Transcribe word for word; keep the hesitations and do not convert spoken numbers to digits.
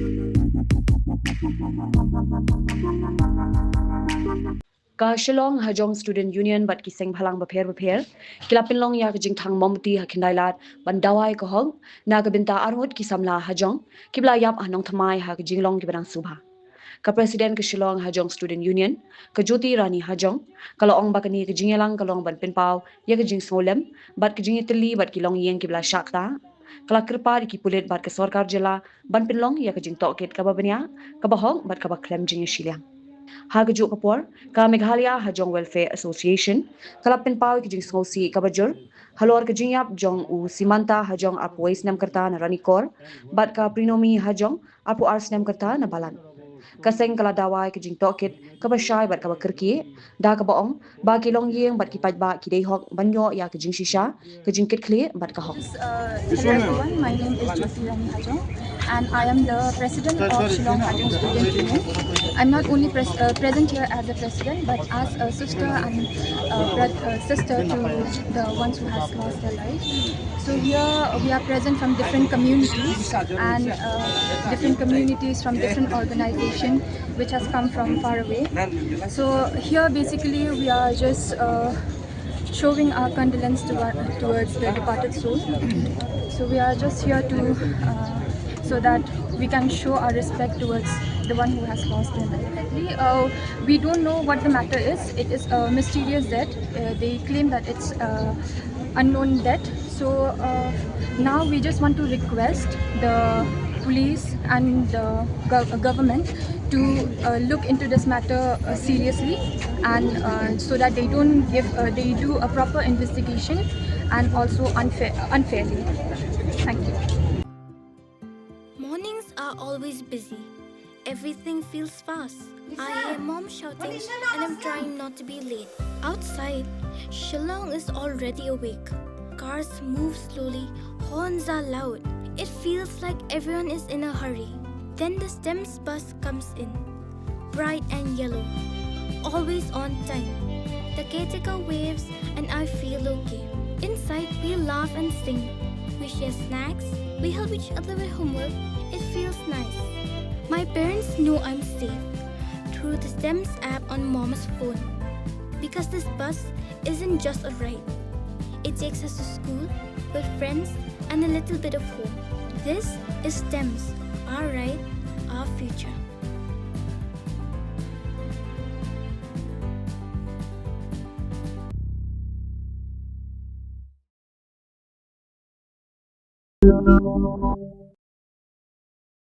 Ka Shillong Hajong Student Union bad ki seng bhalang bapher bapher ki la pynlong ïa ka jingthang mombati ha Khyndailad ban dawa ïa ka hok na ka bynta arngut ki samla hajong kiba la ïap ha nongthymmai ha ka jinglong kiba dang sngewbha. Ka President ka Shillong Hajong Student Union, ka Jyoti Rani Hajong, ka la ong ba kane ka jingïalang ka long ban pynpaw ïa ka jingsngewlem bad ka jingïatylli bad ki longïing kiba la shah ktah. Ka la kyrpad ïa ki pulit bad ka sorkar jylla ban pynlong ïa ka jingtohkit kaba bniah, kaba hok bad kaba khlem jingïashiliang. Ha kajuh ka por, ka Meghalaya Hajong Welfare Association ka la pynpaw ïa ka jingsngewsih kaba jur halor ka jingïap jong u Simanta Hajong, arphew wei snem ka rta, na Ranikor, bad ka Prinomi Hajong, arphew ar snem ka rta, na Balan. Ka seng ka la dawa ïa ka jingtohkit kaba shai bad kaba kyrkieh, da kaba ong ba ki longïing bad ki paidbah ki dei hok ban ïoh ïa ka jingshisha, ka jingkitkhlieh bad ka hok. Uh, hello everyone, my name is Jyoti Rani Hajong and I am the president of Shillong Hajong Student Union. I'm not only pres- uh, present here as a president but as a sister and uh, brother, uh, sister to the ones who has lost their life. So here we are present from different communities and uh, different communities from different organizations which has come from far away. So here basically we are just uh, showing our condolence to our, towards the departed soul. So we are just here to uh, so that we can show our respect towards the one who has lost their life. Uh, we don't know what the matter is. It is a mysterious death. Uh, they claim that it's uh, unknown death. So uh, now we just want to request the police and the gov- government to uh, look into this matter uh, seriously, and uh, so that they don't give uh, they do a proper investigation and also unfair unfairly. Thank you. Mornings are always busy. Everything feels fast. I hear mom shouting and I'm trying not to be late. Outside, Shillong is already awake. Cars move slowly, horns are loud. It feels like everyone is in a hurry. Then the STEMS bus comes in. Bright and yellow. Always on time. The caretaker waves and I feel okay. Inside, we laugh and sing. We share snacks. We help each other with homework. It feels nice. My parents know I'm safe through the STEMS app on mom's phone. Because this bus isn't just a ride. It takes us to school, with friends, and a little bit of hope. This is STEMS, our ride, our future.